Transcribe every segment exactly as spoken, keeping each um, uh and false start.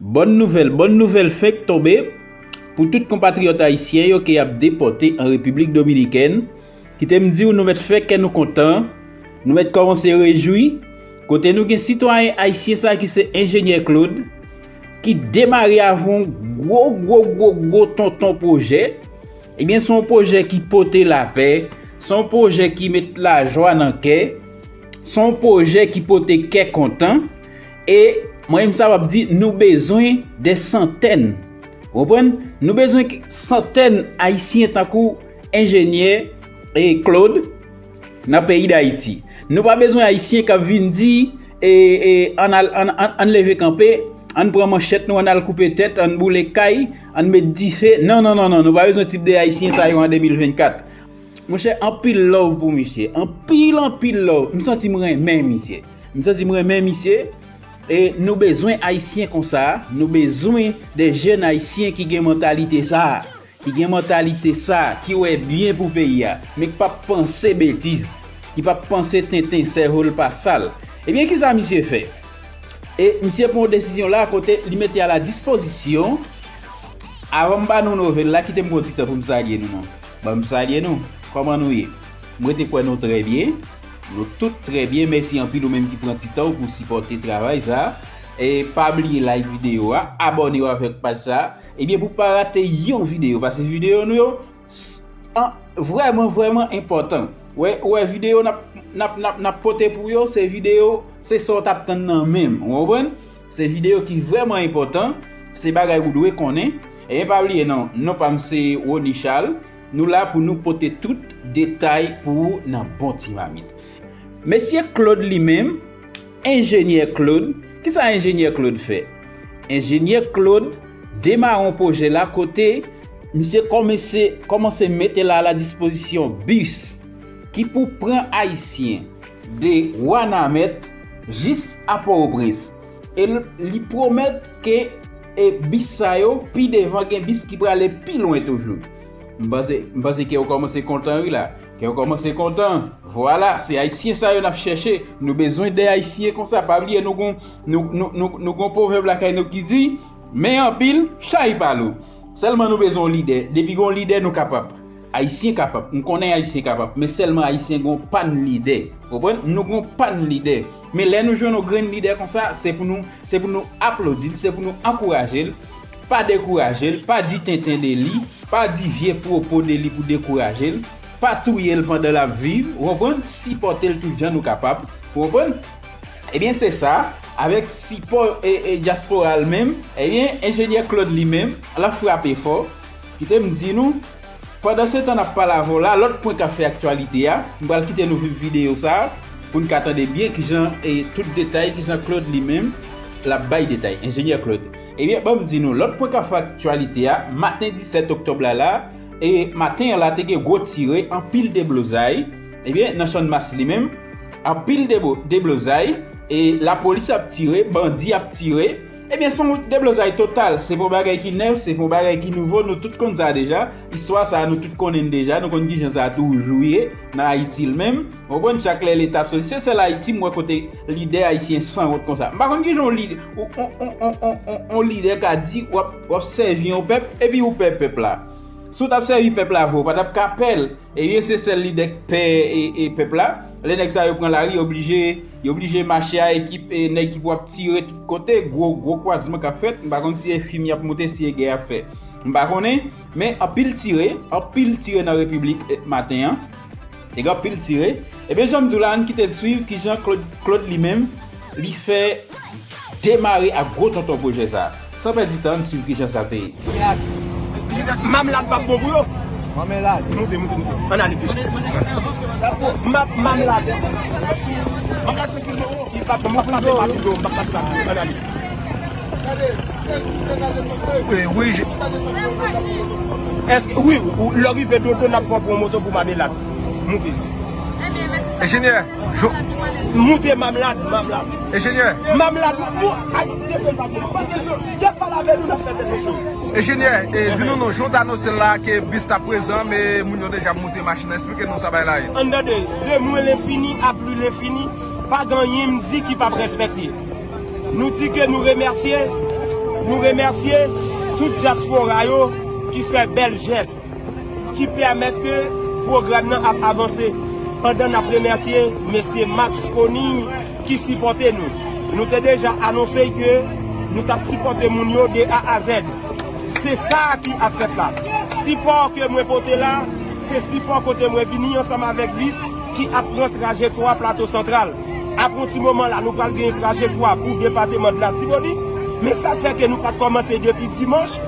Bòn nouvèl, bòn nouvèl fenk tonbe pou tout konpatriyòt ayisyen yo ke y ap depòte an Repiblik Dominikèn. Kite m di w, nou mèt fè kè nou kontan, nou mèt kòmanse rejwi, kote nou gen sitwayen ayisyen sa ki se Enjenyè Claude, ki demare avè yon gwo, gwo, gwo, gwo tonton pwojè. Ebyen, se yon pwojè ki pote lapè, se yon pwojè ki met lajwa nan kè, se yon pwojè ki pote kè kontan. E mwen menm sa m ap di, nou bezwen de santèn. Ou konprann? Nou bezwen santèn ayisyen tankou enjenyè e Claude nan peyi Dayiti. Nou pa bezwen ayisyen k ap vin di, e, e, ann al, ann, ann, ann leve kanpe, ann pran manchèt nou, ann al koupe tèt, ann boule kay, ann met dife. Non, non, non, non, nou pa bezwen tip de ayisyen sa yo an de mil vennkat. Monchè, anpil love pou misye. Anpil, anpil love. M santi m renmen misye. M santi m renmen misye. E nou bezwen ayisyen konsa. Nou bezwen de jèn ayisyen ki gen mantalite sa a. Ki gen mantalite sa a, ki wè byen pou peyi a, men k p ap panse betiz, ki p ap panse tenten, sèvo l pa sal. Ebyen, kisa misye fè? E misye pran yon desizyon la kote li mete a la dispozisyon. Avan m ba nou nouvèl la, kite m pran ti tan pou m salye nou non. Ban m salye nou. Kòman nou ye? M rete kwè nou trè byen. Nou tout trè byen. Mèsi anpil ou menm ki pran ti tan w pou w sipòte travay sa. E pa bliye like videyo a, abòne w avèk paj sa. Ebyen, pou w pa rate yon videyo, paske videyo nou yo s- an, vrèman, vrèman enpòtan. Wè, wè videyo n ap, n ap, n ap, n ap pote pou yo, se videyo, se sa w t ap tann nan men m. Ou konprann? Se videyo ki vrèman enpòtan, se bagay ou dwe konnen. Ebyen, pa bliye non, non pa m se Rony Charles. Nou la pou nou pote tout detay pou ou nan bon ti mamit. Mesye Claude li menm, Enjenyè Claude, kisa Enjenyè Claude fè? Enjenyè Claude demare yon pwojè la kote misye kòmanse, kòmanse mete la a la dispozisyon bis ki pou pran ayisyen de Wanament jis a Pòtoprens. E l- li pwomèt ke e bis sa yo, pi devan gen bis ki prale pi lwen toujou. M panse, m panse ke w kòmanse kontan wi la. Ke w kòmanse kontan. Vwala, se ayisyen sa yo n ap chèche. Nou bezwen de ayisyen konsa. Pa bliye nou gon, nou, nou, nou, nou gon pwovèb lakay nou ki di, men anpil, chay pa lou. Sèlman nou bezwen yon lidè. Depi gon lidè, nou kapab. Ayisyen kapab. M konnen ayisyen kapab. Men sèlman ayisyen gon pàn lidè. Konprann? Nou gon pàn lidè. Men lè nou jwenn yon grenn lidè konsa, se pou nou, se pou nou aplodi l, se pou nou ankouraje l. Pa dekouraje l, pa di tenten de li, pa di vye pwopo de li pou dekouraje l, pa touye l pandan l ap viv, ou konprann? Sipòte l tout jan nou kapab, ou konprann? Ebyen, se sa, avèk sipò e, e dyaspora l menm, ebyen, Enjenyè Claude li menm, l ap frape fò. Kite m di nou, pandan se tan n ap pale avè w la, lòt pwen k ap fè aktyalite a, m pral kite nou viv videyo sa a pou n ka tande byen kijan e tout detay, kijan Claude li menm l ap bay detay, Enjenyè Claude. Ebyen, ban m di nou, lòt pwen k ap fè aktyalite a, maten disèt oktòb la la, e maten an la te gen gwo tire, anpil deblozay, ebyen, nan Channmas li menm, anpil debo- deblozay, e lapolis ap tire, bandi ap tire, ebyen, se yon deblozay total. Se pa yon bagay ki nèf, se pa yon bagay ki nouvo. Nou tout konn sa deja. Istwa sa a, nou tout konnen l deja. Nou konn kijan sa a toujou ye nan Ayiti l menm. Ou konprann, chak lè Leta soti, se sèl Ayiti m wè kote lidè ayisyen sanwont konsa. M pa konn kijan yon lidè, yon, yon, yon lidè ka di w ap, w ap sèvi yon pèp, epi ou pè pèp la. Si w t ap sèvi pèp la vre, ou pa t ap ka pè l. Ebyen, se sèl lidè k pè e, e pèp la. Lè nèg sa yo pran lari, yo oblije, yo oblije mache a ekip, e nèg ki pou ap tire tout kote, gwo, gwo kwazman k ap fèt. M pa konn si e fim y ap moute, si e gè y ap fè. M pa konnen, men anpil tire, anpil tire nan Repiblik, e, maten an. Te gen anpil tire. Ebyen, jan m di w la, ann kite n swiv kijan Claude, Claude li menm, li fè demare ak gwo tonton pwojè sa a. San pèdi tan, ann swiv kijan sa te ye. Mamlad p ap bon pou yo. Mamlad. Moute, moute, moute. Ann ale, vit. Map, mamlad. Mamlad se pil bon. Li p ap bon, m ap pase pa pil bon, m ap pase pa pil bon. Ann ale. Wi, wi, je- Èske, wi, ou- lè w rive Dodo, n ap fè w pran moto pou Mamlad. Moute. Enjenyè, jo- Moute Mamlad, Mamlad. Enjenyè. Mamlad, mou- ay, te fè l pa bon. Paske yo, y ap pale avè nou, n ap fè tèt nou cho. Enjenyè, e, di nou non, jan w t anonse l la, ke bis t ap prezan, men moun yo deja ap moute machin nan. Eksplike nou sa bay la ye. Ann tande, de mwen lenfini a pli lenfini, pa gen anyen m di ki p ap respekte. Nou di ke nou remèsye Nou remèsye tout dyaspora yo ki fè bèl jès, ki pèmèt ke pwogram nan ap avanse. Pandan n ap remèsye mesye Max Conille ki sipòte nou. Nou te deja anonse ke nou t ap sipòte moun yo de A a Z. Se sa ki ap fèt la. Sipò ke mwen pote la, se sipò kote mwen vini ansanm avèk bis ki ap pran trajektwa Plato Santral. Apre yon ti moman la, nou pral gen trajektwa pou depatman de Latibonit. Men sa k fè ke nou pa t kòmanse depi dimanch,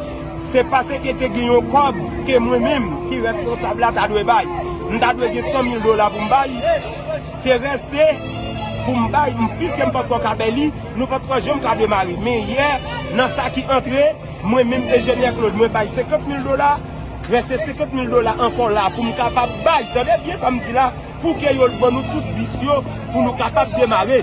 se paske te gen yon kòb ke mwen menm ki responsab la ta dwe bay. M ta dwe gen san mil dola pou m bay. Te reste pou m bay, piske m pa t ko ka bay li, nou pa t ko janm ka demare. Men yè, nan sa ki antre, mwen menm Enjenyè Claude, mwen bay senkant mil dola, reste senkant mil dola ankò la pou m kapab bay. Tande byen sa m di la, pou ke yo ban nou tout bis yo pou nou kapab demare.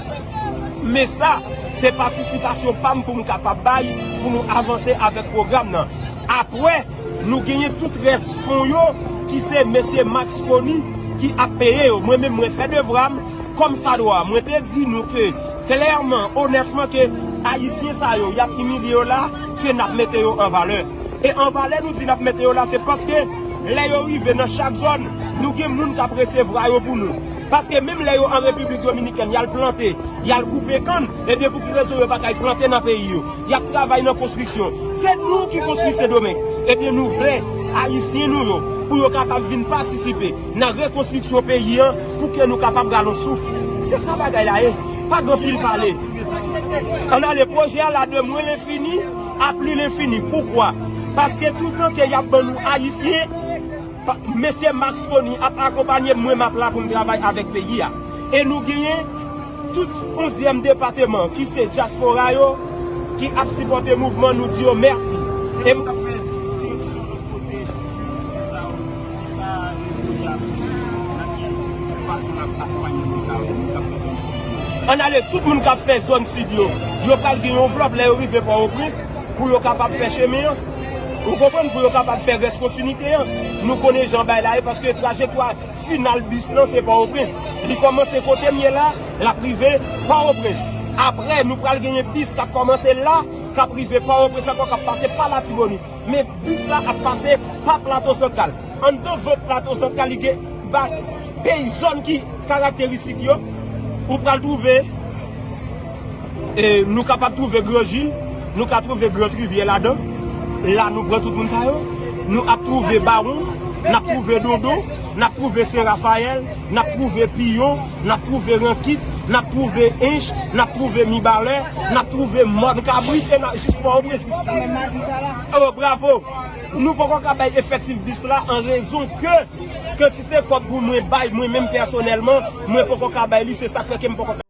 Men sa, se patisipasyon pa m pou m kapab bay pou nou avanse avèk pwogram nan. Apre, nou genyen tout rès fon yo ki se mesye Max Conille ki ap peye yo. Mwen menm, mwen fè devwa m kòm sa dwa. Mwen te di nou ke klèman, onètman, ke Ayisyen sa yo, y ap imilye yo la, ke n ap mete yo an valè. E an valè nou di n ap mete yo la, se paske lè yo rive nan chak zòn, nou gen moun k ap resevwa yo pou nou. Paske menm lè yo an Repiblik Dominikèn, y al plante, y al koupe kann, ebyen pou ki rezon yo pa kay plante nan peyi yo? Y ap travay nan konstriksyon. Se nou ki konstwi Sendomeng. Ebyen nou vle Ayisyen nou yo pou yo kapab vin patisipe nan rekonstriksyon peyi an pou ke nou kapab rale yon souf. Se sa bagay la ye. Pa gen anpil pale. Ann ale, pwojè a la de mwen lenfini a pli lenfini. Poukwa? Paske toutan ke y ap ban nou Ayisyen, pa, mesye Max Conille ap akonpanye m, mwen m ap la pou m travay avèk peyi a. E nou genyen tout onzyèm depatman ki se dyaspora yo ki ap sipòte mouvman, nou di yo mèsi. E m Ann ale, tout moun k ap fè zòn sid yo, yo pral gen yon anvlòp lè yo rive Pòtoprens pou yo kapab fè chemen an. Ou konprann? Pou yo kapab fè rès kontinite an. Nou konnen jan bagay la ye paske trajektwa final bis lan se Pòtoprens. Li kòmanse kote m ye la, l ap rive Pòtoprens. Apre, nou pral genyen bis k ap kòmanse la, k ap rive Pòtoprens ankò, k ap pase pa Latibonit. Men bis sa ap pase pa Plato Santral. Anndan vant Plato Santral, li gen ba-, peyi zòn ki karakteristik yo. Ou pral twouve, e, nou kapab twouve Gran Jil, nou ka twouve Gran Trivyè ladan. La, nou pran tout moun sa yo. Nou ap twouve Bawon, n ap twouve Dodo, n ap twouve Sen Rafayèl, n ap twouve Piyon, n ap twouve Rankit, n ap twouve Ench, n ap twouve Mibalè, n ap twouve Mòn Kabrit, e n ap jis Pòtoprens. Oh, bravo! Nou poko ka bay efektif bis la an rezon ke kantite kòb pou mwen bay, mwen menm pèsonèlman, mwen poko ka bay li, se sa k fè ke m poko